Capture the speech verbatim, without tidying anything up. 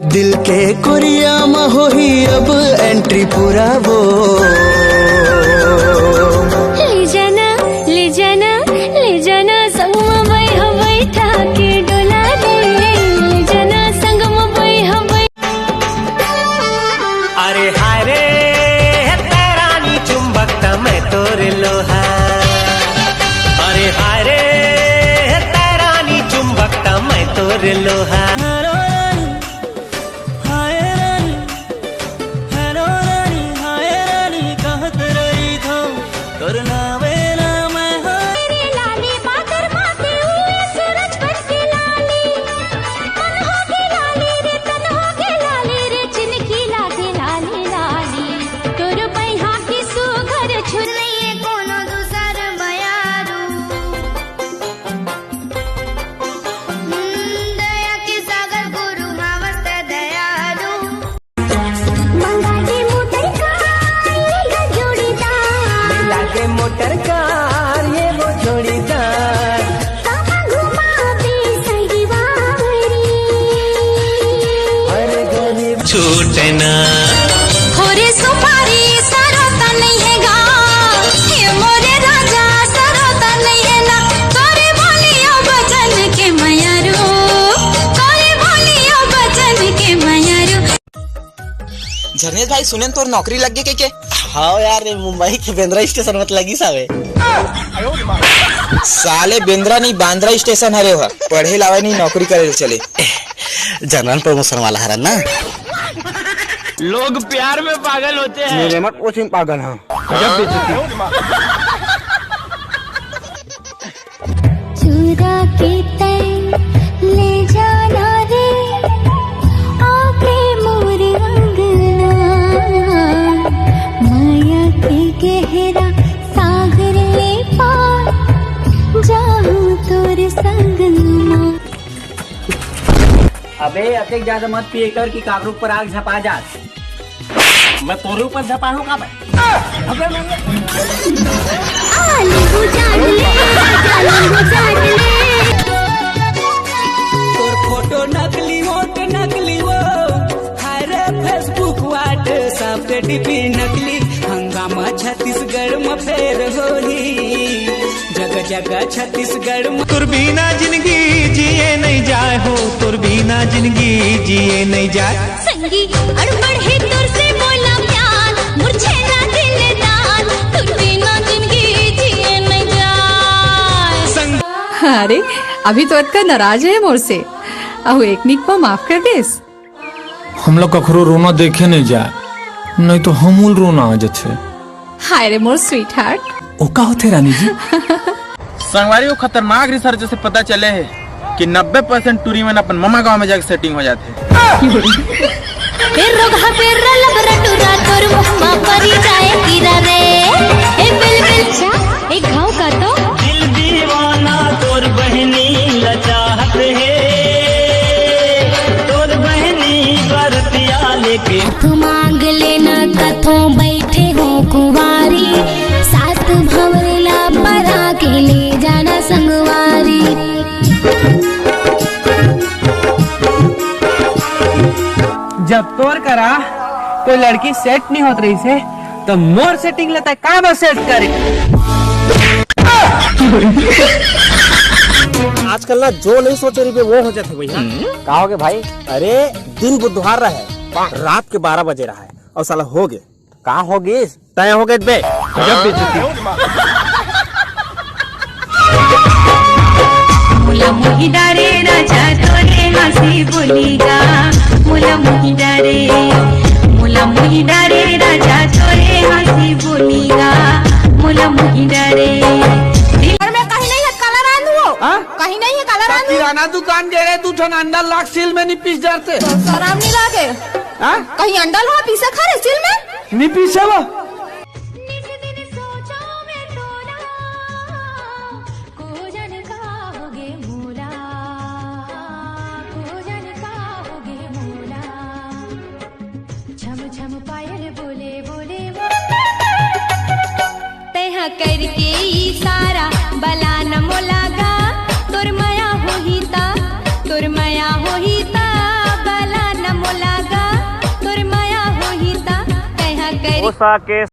दिल के कुरिया म होही अब एंट्री पूरा वो। ले जाना, ले जाना, ले जाना संग म बै-, ह बैठा के डोला दे। ले जाना संग म बै-, ह बै-, अरे हाय रे, तैरानी चुंबक त मैं तोर लोहा। अरे हाय रे, तैरानी चुंबक त मैं तोर लोहा। हाय रानी, हेलो रानी, हाय रानी, कहत रही थो, तोर नावे ना मैं हो। तेरे लाली बादर माते हुए सूरज बरसे लाली, मन हो के लाली रे, तन हो के लाली रे, चिनकी लागे लाली लाली, तोर बैहा की सुघर छुर नहीं है कोनो दूसर मयारू। दया के सागर गुरु मावस दयालु। मंगा दे मोटर कार, ये गा जोड़ीदार। लागे मोटर कार, ये वो जोड़ीदार। कामा घुमा दे संगीवारी। हर गरीब छूटना। हो रे सुपारी, सरोता नहीं है गा। ये मोरे राजा, सरोता नहीं है ना। तोरे बोलियो बचन के मयारू, तोरे बोलियो बचन के मयारू। झरनेश भाई, सुनेन तोर नौकरी लग गे के, के? हाँ यार, ये मुंबई के बेंद्रा स्टेशन मत लगी सावे। साले बेंद्रा नहीं, बांद्रा स्टेशन हरे हो। पढ़े लावे नहीं, नौकरी करे चले। जनरल प्रमोशन वाला हरा ना। लोग प्यार में पागल होते हैं। मेरे मत वो सिंह पागल हाँ। गजब बेइज्जती। चुरा के तैं ले जाना रे, आके मोर अंगना। माया के गहरा सागर ले पार, जाहूं तोर संग मा। अबे, अतेक ज्यादा मत पिए कर कि काकरो ऊपर आग झपा जात। मैं तोरे ऊपर झपाहूं का बे? अबे, मैं आलू जान ले, आलू जान ले। तोर फोटो नकली, होठ नकली वो, हाय रे Facebook, WhatsApp के डीपी नकली। हंगामा छत्तीसगढ़ में फेर होही। जगह जगह छत्तीसगढ़ म। तोर बिना जिंदगी जिए नहीं जाए हो, तोर बिना जिंदगी जिए नहीं जाए। संगी अड़बड़ हे तोर से मोला प्यार, मुरझे ना दिलदार, तोर बिना जिंदगी जिए नहीं जाए। संग अरे, अभी तो अतका नाराज है मोर से, अहू एक निक म माफ कर देस। हमला कखरो रोना देखे नहीं जाए, नहीं तो हमूल रोना आ जाथे। हाय रे मोर स्वीटहार्ट। ओ का होथे रानी जी? संगवारी, वो खतरनाक रिसर्च से पता चले हे कि नब्बे परसेंट टूरी मन अपन ममा गांव में जाके सेटिंग हो जाथे। ए रोगहा बेर्रा लबरा टूरा तोर मुहमा परी जाए कीरा रे। ए बिल बिल। अच्छा, एक घाव का तो। दिल दीवाना तोर बहनी लचाहत हे, तोर बहनी बरतिया लेके। तू मांग लेना कथों बैठे हो कुंवारी, सात भंवर ला परा के ले जाना संगवारी। जब तोर करा कोई लड़की सेट नहीं होत रही से, तो मोर सेटिंग लेता है, का बस सेट करे। आजकल ना जो नहीं सोचे रहिबे वो हो जाथे भैया। का होगे भाई? अरे दिन बुधवार रहे, रात के बारह बजे रहे और साला हो गे। का हो गिस? तय हो गे बे। गजब बेइज्जती। मोला मोही डारे राजा तोरे हंसी बोली गा, मोला मोही डारे, मोला मोही डारे राजा तोरे हंसी बोली गा, मोला मोही डारे। घर में कहीं नहीं है काला रांधू हो? हाँ? कहीं नहीं है काला रांधू? किराना दुकान गे रहे, दू ठन अंडा लाख सील में नहीं पीस जाते। शराब नहीं लागे। हाँ? कहीं अंडा लो पीसे खा रहे सील में? नहीं पीसे वो। निस दिन सोचो मैं तोला, को जन का होगे मोला, को जन का होगे मोला। छम छम पायल बोले बोले वो। तैहा करके इशारा बला न मोला गा, तोर मया होही ता, तोर मया होही ता, बला न मोला। ओसा के